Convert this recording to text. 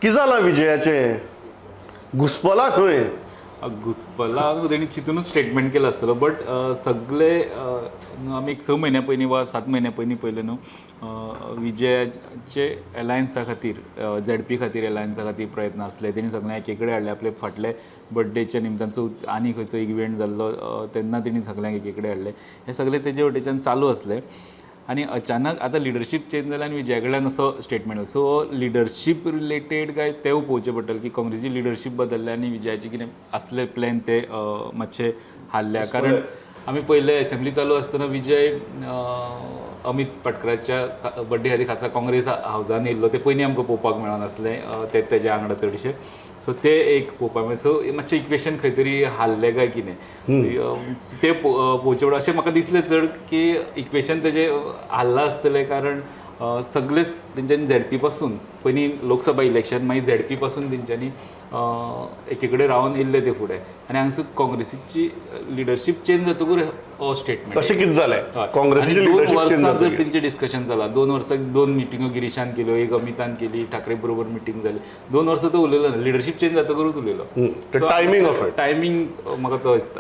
कितें जालां विजयाचें? घुसपला खंय? घुसपला, तेणी चितूनच स्टेटमेंट केलं आसतलो. बट सगळे आमी एक 6 म्हयन्या पयलीं वा 7 म्हयन्या पयलीं पयलें न्हू, विजयाचे एलायन्सा खातीर, झेडपी खातीर, एलायन्सा खातीर प्रयत्न आसले. तेणी सगळ्यांक एके कडेन हाडले. आपले फाटले बड्डेच्या निमतान, चवथ आनी खंयचो इवेंट जाल्लो, तेन्ना तेणी सगळ्यांक एके कडेन हाडले. हे सगळे तेजे वटेच्यान चालू आसले आनी अचानक आतां लिडरशीप चेंज जाल्या आनी विजया कडल्यान असो स्टेटमेंट. सो लिडरशीप रिलेटेड काय तें पळोवचें पडटलें की काँग्रेसी लिडरशीप बदलल्या आनी विजयाचे कितें आसले प्लॅन ते मातशे हाल्ल्या. कारण आमी पयले असेंब्ली चालू आसतना विजय अमित पाटकराच्या बड्डे खातीर खासा काँग्रेस हावजान येयल्लो, ते पयलीं आमकां पळोवपाक मेळनासलें ते तेज्या वांगडा चडशे. सो ते एक पळोवपाक मेळ्ळें. सो मातशें इक्वेशन खंय तरी हाल्लें काय कितें ते पळोवचें पडटा अशें म्हाका दिसलें चड की इक्वेशन तेजें हाल्लां आसतलें. कारण सगळेच तेंच्यांनी झेडपी पासून पयलीं लोकसभा इलेक्शन, मागीर झेडपी पासून तेंच्यांनी एके कडेन रावन येयल्ले ते फुडें आनी हांगसर काँग्रेसीची लिडरशीप चेंज जातकूर हो स्टेटमेंट. अशें कितें जालें? हय. काँग्रेसीची आनी 2 लिडरशीप चेंज वर्सां जर जातकीर तेंचें डिस्कशन जाला, 2 वर्सां दोन मिटिंगो गिरीशान केल्यो, एक अमितान केली, ठाकरे बरोबर मिटींग जाली. 2 वर्सां तो उलयलो ना, लिडरशीप चेंज जातकूच उलयलो. The timing of it. Timing म्हाका तो दिसता.